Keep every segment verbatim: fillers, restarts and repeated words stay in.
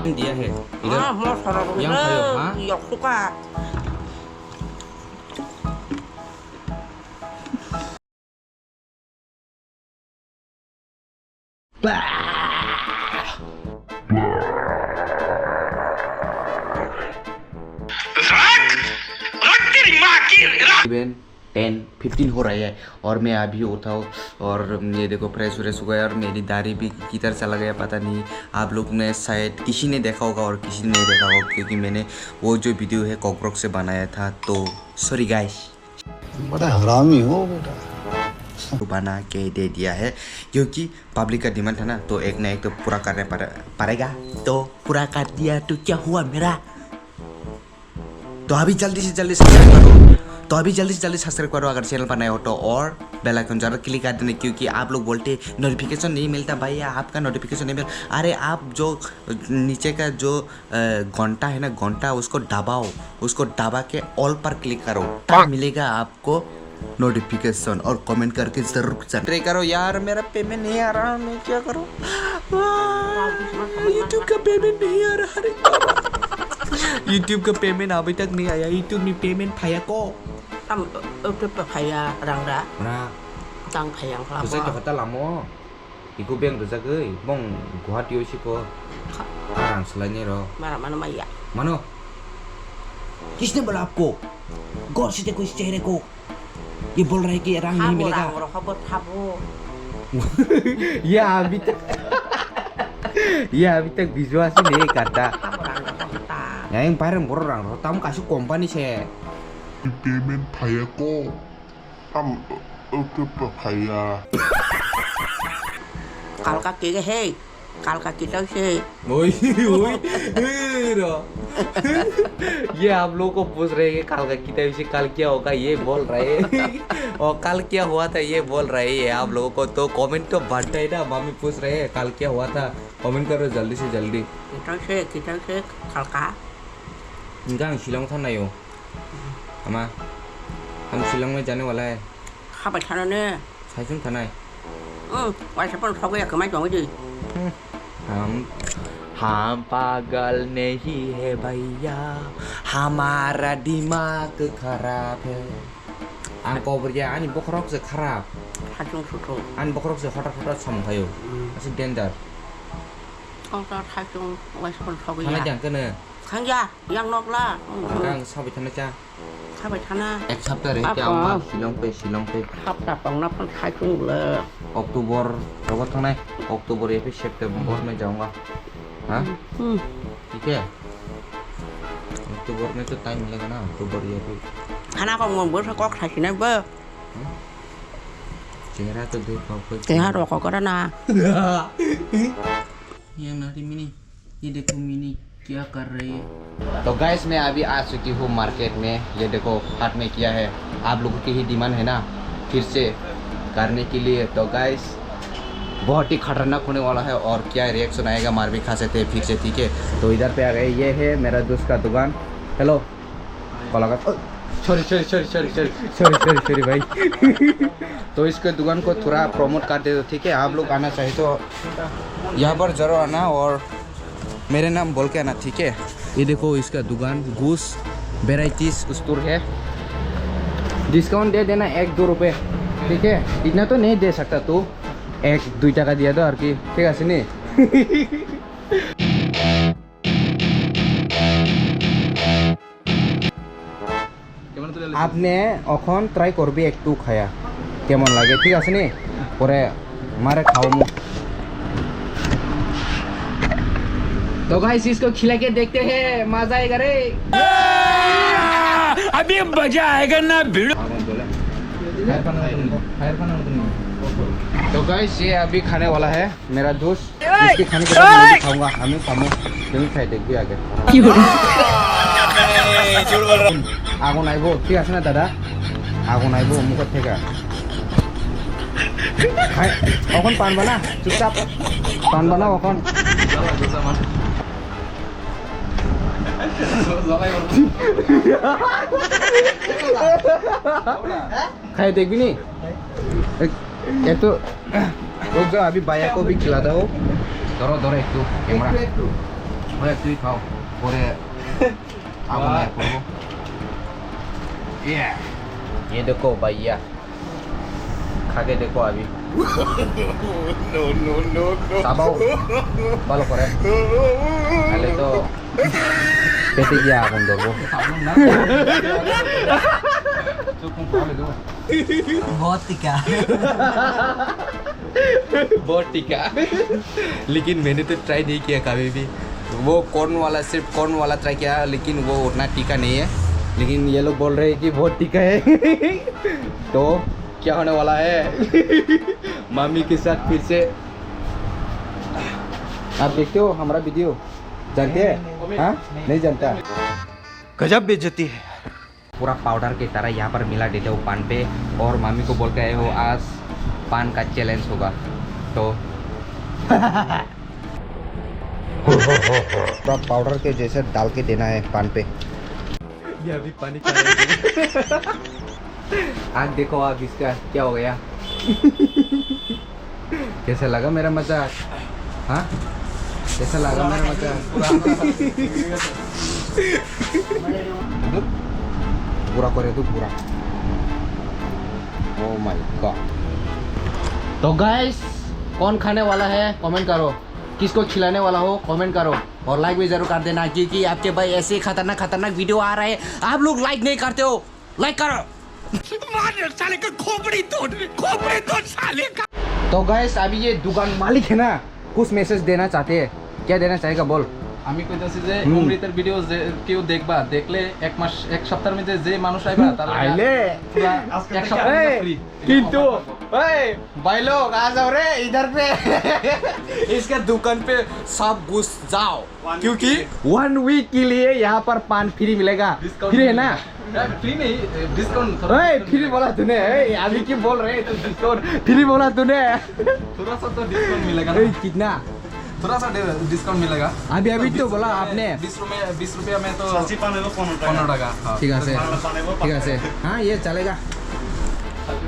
दिया है इधर। हाँ, मस्त लग रहा है। यहाँ खाओ, हाँ? यक सुका। इवन टेन फिफ्टीन हो रहा है और मैं अभी उठा हूँ। और ये देखो, फ्रेश व्रेश हो गया और मेरी दाढ़ी भी किधर चला गया पता नहीं। आप लोग ने शायद किसी ने देखा होगा और किसी ने नहीं देखा होगा, क्योंकि मैंने वो जो वीडियो है कॉकरोच से बनाया था। तो सॉरी गाइस। बड़ा हरामी हो बेटा। तो बना के दे दिया है, क्योंकि पब्लिक का डिमांड था ना, तो एक ना एक तो पूरा करने पड़े-, पड़ेगा। तो पूरा कर दिया तो क्या हुआ मेरा? तो अभी जल्दी से जल्दी सब्सक्राइब करो, तो अभी जल्दी से जल्दी सब्सक्राइब करो अगर चैनल पर नए हो तो, और बेल आइकन जरूर क्लिक कर देना, क्योंकि आप लोग बोलते नोटिफिकेशन नहीं मिलता भैया, आपका नोटिफिकेशन नहीं मिलता। अरे, आप जो नीचे का जो अ, घंटा है ना, घंटा, उसको दबाओ, उसको दबा के ऑल पर क्लिक करो, तब मिलेगा आपको नोटिफिकेशन। और कमेंट करके जरूर जान ट्राई करो यार। मेरा पेमेंट नहीं आ रहा, मैं क्या करूँ? YouTube का पेमेंट नहीं आ रहा। अरे बाबा, YouTube का पेमेंट अभी तक नहीं आया। YouTube में payment phaiya ko? Tam, eh, eh, phaiya rang ra. Ra. Tang phaiya ang khlamo. Bwsai to hotel amo. Iko beng rwjagwi bong Guwahati o siko. Kha. Arang swlainai rw. Mara mano maya. Mano. किसने बोला आपको? गौर से देखो इस चेहरे को। ये बोल रहा है कि रंग नहीं मिलेगा। Rang rw habo thabo. ये अभी तक, ये अभी तक विश्वास ही नहीं करता. Thabo rang rw ta. Yang parang boro rang rw tam kasu company se. Payment phaiya ko. Tam, eh, eh, phaiya. Kal ka kega hai, kal ka kitau se. Oi, oi, oi, ro. ये आप लोगों को पूछ रहे हैं कि कल का कितना विषय, कल क्या होगा, ये बोल रहे हैं। और कल क्या हुआ था, ये बोल रहे हैं आप लोगों को। तो कमेंट तो बढ़ता है ना, मामी पूछ रहे हैं, कल क्या हुआ था, कमेंट करो जल्दी से जल्दी। Kitau se, kitau se, kal ka. Enggak, silang sana yo. Ama, हम शिलांग में जाने वाला है। Khabai thana ne. Saisung thanai. Hmm, waisa pon thogwi ya kwmai tongwi di. Hmm. हम, हम पागल नहीं है भैया, हमारा दिमाग खराब है. Ang kobor ya, ani bokhorok se kharap. Saisung sutu. Ani bokhorok se hotar hotar samung khayo. Hmm. Asik danger. Hotar saisung waisa pon thogwi ya. Thanai jang kene. Khangya, yang nok la. Ang sabai thana cha. Sabai thana. Ek sapta re kya aung ba, Shillong pe, Shillong pe. Hapta tongna phan khai chung le. October rogo thangnai, October ya pe September mein jaunga. Ha? Hmm. ठीक है? October में तो टाइम मिलेगा ना, October या पे. Khana kok mon bo kok khai sinai bo. Hmm? चेहरा तो देख पाओ कोई. Keha rok kok na. Yang nari mini, ये देखो मिनी क्या कर रही है। तो गाइस, मैं अभी आ चुकी हूँ मार्केट में। ये देखो, हाथ में क्या है, आप लोगों की ही डिमांड है ना, फिर से करने के लिए। तो गाइस, बहुत ही खतरनाक होने वाला है और क्या रिएक्शन आएगा मार भी खा सकते हैं फिर से, ठीक है। तो इधर पे आ गए, ये है मेरा दोस्त का दुकान। हेलो। कलाकार, ओ, sorry, sorry, sorry, sorry, sorry, sorry, sorry, sorry भाई। तो इसके दुकान को थोड़ा प्रमोट कर दे दो, ठीक है? आप लोग आना चाहिए तो यहाँ पर जरूर आना और मेरे नाम बोल के आना, ठीक है? ये देखो इसका दुकान घुस वेराइटीज स्टोर है। डिस्काउंट दे देना एक दो रुपये, ठीक है? इतना तो नहीं दे सकता तू, एक दुई टका दिया दो और की, ठीक है? আপনি এখন ট্রাই করবি একটু খায়া কেমন লাগে, ঠিক আছে নি? পরে মারে খাওয়ামু। तो गाइस, इसको खिला के देखते हैं, मजा आएगा रे। अभी मजा आएगा ना भिड़ो। तो गाइस, ये अभी खाने वाला है मेरा दोस्त। इसके खाने के बाद मैं भी खाऊंगा, আমি খামু, তুমি খাই দেখবি আগে। কি বলে? আগুন আইবো, ঠিক আছে না দাদা? আগুন আইবো মুখ থেকে। খাই, এখন পান বানা, চুপচাপ পান বানাও এখন। খাই দেখবি নি? এক, এক তো रुक जाओ, अभी भैया को भी खिलाता हूँ। धरो, धरो एक तू, कैमरा। एक तू, एक तू। ओए, तू ही खाओ। और ये, आप वाह। बनाए, पूरा। ये। ये देखो भैया, खा के देखो अभी। No, no, no, no। Sabaw, balo kore। Khale to pete giya agun dorbo। Sabun na। Chuk kung khale do। बहुत तीखा। बहुत तीखा। लेकिन मैंने तो ट्राई नहीं किया कभी भी। वो कॉर्न वाला, सिर्फ कॉर्न वाला ट्राई किया, लेकिन वो उतना तीखा नहीं है। लेकिन ये लोग बोल रहे हैं कि बहुत तीखा है। तो क्या होने वाला है? मामी के साथ फिर से आप देखते हो हमारा वीडियो? जानते हैं? हाँ? नहीं जानता। गजब बेइज्जती है। पूरा पाउडर की तरह यहाँ पर मिला देते हो पान पे, और मामी को बोल के आए हो, आज पान का चैलेंज होगा। तो पूरा पाउडर के जैसे डाल के देना है पान पे। ये अभी पानी खा रहे हैं। आँख देखो आप इसका, क्या हो गया? कैसा लगा मेरा मजाक? हाँ? कैसा लगा मेरा मजाक? पूरा करे तू पूरा। Oh my God। तो गाइस, कौन खाने वाला है, कमेंट करो। किसको खिलाने वाला हो, कमेंट करो। और लाइक भी जरूर कर देना, क्योंकि आपके भाई ऐसे खतरनाक खतरनाक वीडियो आ रहा है, आप लोग लाइक नहीं करते हो। लाइक करो। मार साले का खोपड़ी तोड़, खोपड़ी तोड़ साले का। तो गाइस, अभी ये दुकान मालिक है ना, कुछ मैसेज देना चाहते हैं। क्या देना चाहेगा बोल। আমি কইতাছি যে হুম। অমৃতের ভিডিও যে কেউ দেখবা, দেখলে এক মাস, এক সপ্তাহের মধ্যে যে মানুষ আইবা, তার লাগি আইলে। পুরা আজকে এক থেকে সপ্তাহ এই, ফ্রি। কিন্তু, এই, भाई लोग, आ जाओ रे इधर पे। इसका दुकान पे सब घुस जाओ, क्योंकि वन वीक के लिए यहाँ पर पान फ्री मिलेगा। डिस्काउंट फ्री है ना? मिलेगा। नहीं, फ्री नहीं, ए, डिस्काउंट थोड़ा ए, डिस्काउंट फ्री मिलेगा। बोला तूने, ए, अभी क्यों बोल रहे हैं तू डिस्काउंट? फ्री बोला तूने। थोड़ा सा तो डिस्काउंट मिलेगा ना। ए, कितना? थोड़ा सा डि-, डिस्काउंट मिलेगा। अभी, अभी तो बोला आपने। बीस रुपये, बीस रुपये में तो সাঁচি পান হইব পনেরো টাকা। পনেরো টাকা, हाँ। ঠিক আছে। বাংলা পান হইব ঠিক আছে। হ্যাঁ, ইয়ে চলেগা।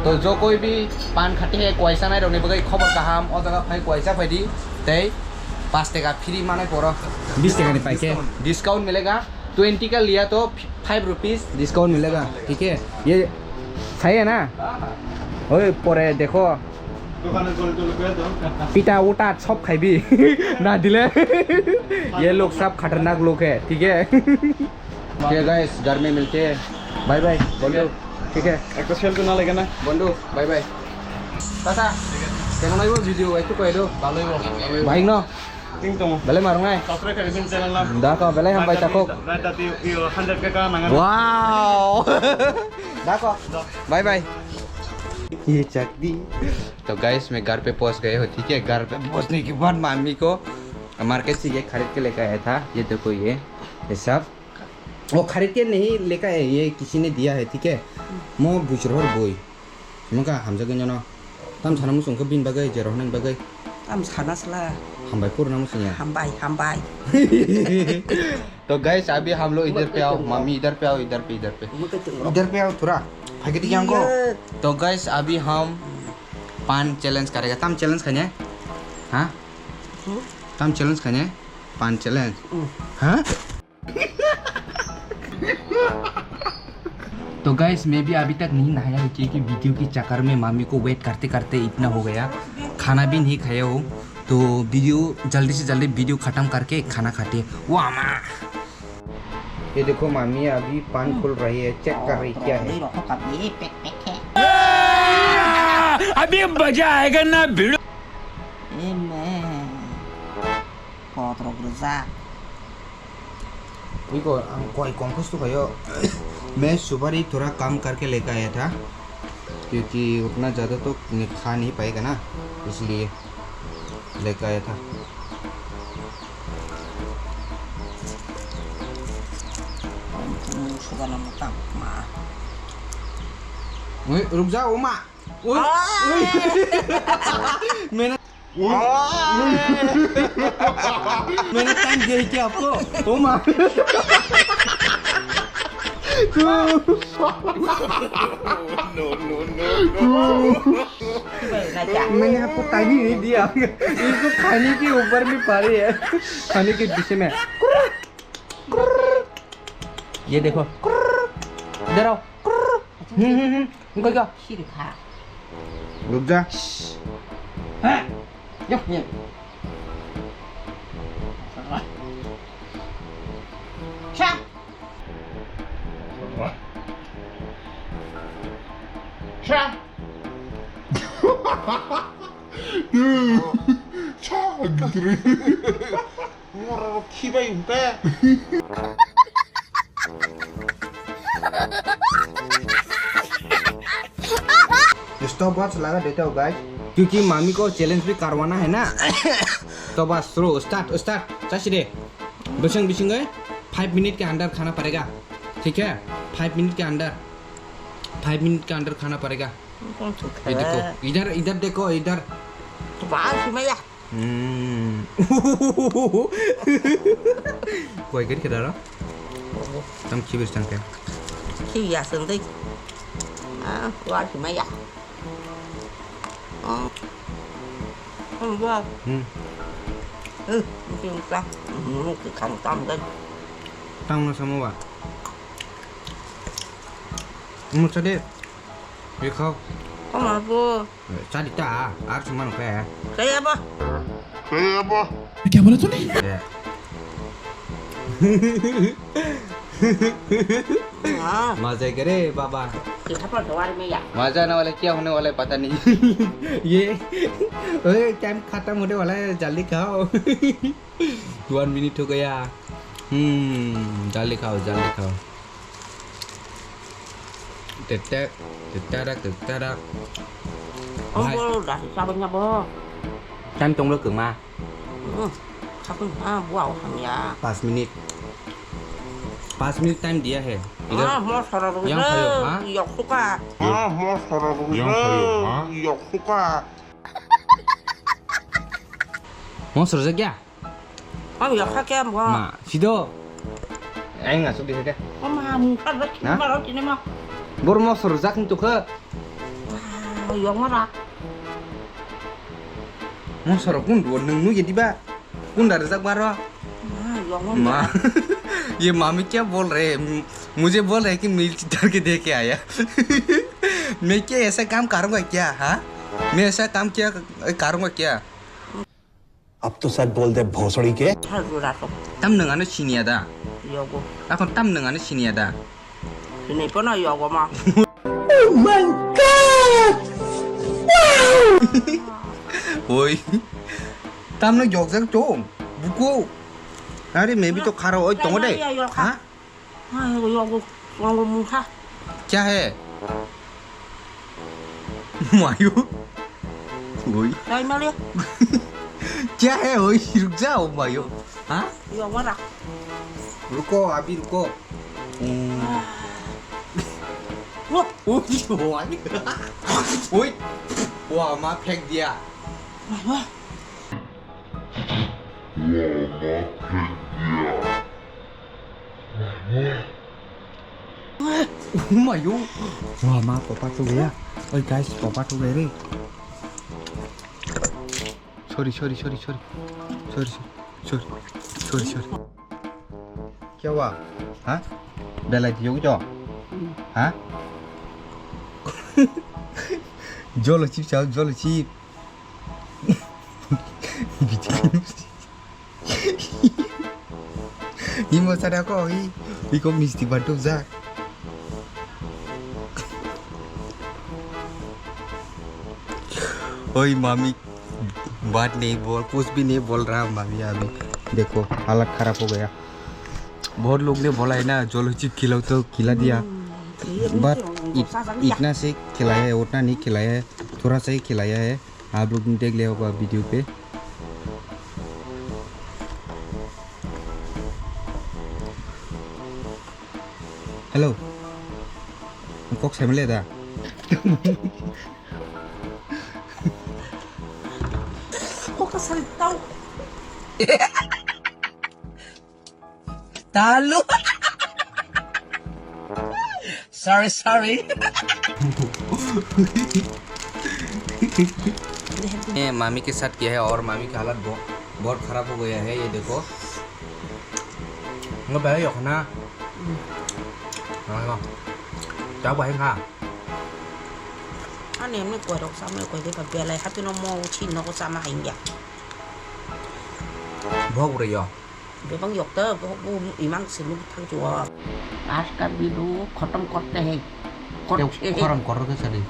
তো যে কেউ বি পান খাতে হে, পয়সা নাই, রনি বাগাই খবর কাহাম, ও জায়গা ফাই পয়সা ফাই দি, তাই পাঁচ টাকা ফ্রি মানে পড়ো। বিশ টাকা নি পাইছে। ডিসকাউন্ট। ডিসকাউন্ট মিলেগা। ट्वेंटी का लिया तो फाइव रुपीज डिस्काउंट मिलेगा, ठीक है? ये सही है ना? ओए, परे देखो। পিতা উতা সব খাইবি। না দিলে। ये लोग सब खतरनाक लोग है, ठीक है? ठीक है गाइस, घर में मिलते हैं। बाय बाय, बंधु। ठीक है? একটা সেলফি না লাগে না? বন্ধু, বাই বাই। দাদা, কেমন হইব ভিডিও? একটু কই দাও। ভালোই হইব। ভাই ন? Ting tong. Belai marung ai. Subscribe khaidi bini channel na. Da ko belai hambai ta ko. Rai dati yo hundred K ka nangan. Wow. Da ko. Bye bye. ये चक दी। तो गाइस, मैं घर पे पहुंच गए हो, ठीक है। घर पे पहुंचने के बाद मम्मी को मार्केट से ये खरीद के लेकर आया था। ये देखो, ये, ये सब वो खरीद के नहीं लेकर आया, ये किसी ने दिया है, ठीक है। Mo bujror boi. Mungka hamjagwi nono. Tam sana muchung khe bini bagwi, je rohornani bagwi. Tam sana sla. Hambai purna muchung ya. Hambai, hambai. तो गाइस, अभी हम लोग इधर पे आओ, मम्मी इधर पे आओ, इधर पे, इधर पे। Mungka tong. इधर पे आओ थोड़ा। Phai khe tiyang ko. Iya. तो गाइस, अभी हम पान चैलेंज करेगा। Tam challenge khaine? हाँ? Hmm? Tam challenge khaine? पान चैलेंज। Hmm. हाँ? तो गाइस, मैं भी अभी तक नहीं नहाया हूँ, क्योंकि वीडियो के चक्कर में मम्मी को वेट करते करते इतना हो गया, खाना भी नहीं खाया हूँ। तो वीडियो, जल्दी से जल्दी वीडियो खत्म करके खाना खाते हैं। वाह माँ। ये देखो, मम्मी अभी पान खोल रही है, चेक कर रही क्या है। अभी मजा आएगा ना भिड़ो। ए मैं। Kotrok rwjak. Iko, ang koi confuse to kayo. मैं सुबह ही थोड़ा काम करके लेकर आया था, क्योंकि उतना ज़्यादा तो खा नहीं पाएगा ना, इसलिए लेकर आया था। Suka nama tak ma. Woi, रुक जाओ, ओ माँ। Ui, ui। मैंने, मैंने टाइम दिया है क्या आपको? ओ माँ। मैंने आपको पानी नहीं दिया। इसको खाने के ऊपर भी पा रही है, खाने के पीछे में। ये देखो, इधर आओ। हम्म, हम्म, हम्म। उनको क्या? खीर खा। रुक जा। हाँ। यो, ये। खा। खा। Morok khibai hwnkhe. Stop watch लगा देता हूँ guys। क्योंकि मामी को चैलेंज भी करवाना है ना। तो बस शुरू, start, start। चाची रे, बसंग बिशिंग गए, five मिनट के अंदर खाना पड़ेगा, ठीक है? Five मिनट के अंदर, five मिनट के अंदर खाना पड़ेगा। ये देखो, इधर, इधर देखो, इधर। बाहर से मैं या। Hmm. Koi gari kedara? Tam kibir tangke. Kibi ya sendai. Ah, wah, cuma ya. Oh. Oh, wah. Hmm. Eh, mungkin tak. Hmm, kita kamu tam kan. Tam na sama wa. Mau cari? Ye khao. Kamu apa? Chadi ta, ar sumano khe. Kaya ba? Kaya ba? क्या बोला तूने? हाँ। मजा करे बाबा। कितना पर दवार में या? मजा आने वाला क्या होने वाला है पता नहीं। ये, ओए, टाइम खत्म होने वाला है, जल्दी खाओ। वन मिनट हो गया। हम्म, जल्दी खाओ, जल्दी खाओ। Tetek, teterak, teterak. Oh, bol, dah, sabarnya, bol. Time tong lo kema. Hmm, sabar, ah, buah, ya. Pas minit. Pas minit time dia hai. Ah, mau sarap yang kayo, ha? Yok suka. Ah, mau sarap yang kayo, ha? Yok suka. Mau sarap ya? Ang yakha khe ang bo. Ma, sido. Ang asuk di sede. O ma, mungkar dak. Na? Ma rok ini ma. Bor mosor jak ni tukha. Yang mana? Mosor kun duo nung nu jadi ba. Kun dari jak baro. Ma, yang mana? Ma. ये मामी क्या बोल रहे हैं? मुझे बोल रहे हैं कि मिर्ची डाल के दे के आया। मैं क्या ऐसा काम करूँगा क्या, हाँ? मैं ऐसा काम क्या करूँगा क्या? अब तो सच बोल दे भोसड़ी के। Tam nwng ano siniya da? Yogo. Akon tam nwng ano siniya da? Sini pono yogo ma. Oh my God! Wow! Oi. Tam no yogjak chong. Buko. Are maybe to kharo oi tongo de. Ha? हाँ, ये लोग, लोग मुंखा। क्या है? मायो। ओए। क्या मारे? क्या है ओए? रुक जाओ मायो। हाँ? ये वाला। रुको, अभी रुको। हम्म। वो। ओए, ओए। ओए। वाह, माँ फेंक दिया। वाह, वाह। Mayo. Wah, ma, papa tu gaya. Oi, guys, papa tu gaya re. Sorry, sorry, sorry, sorry. Sorry, sorry. Sorry, sorry, sorry. क्या हुआ? हाँ? बेला दियो क्या? हाँ? Jolo chip chao, jolo chip. Imo sada ko hi, iko misti bantu ja. ओए मामी, बात नहीं बोल, कुछ भी नहीं बोल रहा मामी अभी। देखो, हालत खराब हो गया। बहुत लोग ने बोला है ना, जोलो चिप खिलाओ तो खिला दिया। But इत-, इतना से खिलाया है, उतना नहीं खिलाया है, थोड़ा सा ही खिलाया है। आप लोग ने देख लिया होगा वीडियो पे। Hello, kok sai male da? Kok kasal tau. Talo. Sorry, sorry. ये मामी के साथ क्या है और मामी का हालत बहुत, बहुत खराब हो गया है, ये देखो। Nggak baik ya, kena. Nggak, nggak. Coba ya, nggak. Ani, ani koi rok sama koi de ka belai, happy no mo chi no ko sama hai ya. Bok bre yo. Bebang yok ta, bok bu imang sinu thang chuo. आज का वीडियो खत्म करते हैं। Te करते हैं। Khorang kor ke sadi.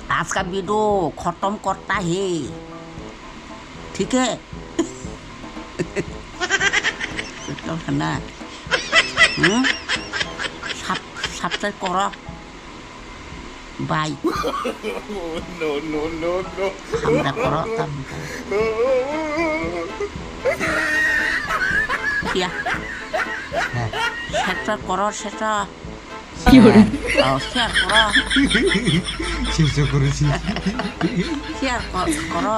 आज का वीडियो खत्म करता है। ठीक है? Betul sana. Hmm? Sub-, subscribe koro. Bye. No, no, no, no. Hamra koro, hamra. Ya. Heh. Share koro, share. Ki hore? Oh, share koro. Share koro si. Share ko-, koro.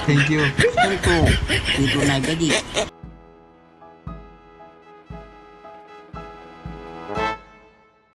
Thank you. Thank you. Itu nai jadi.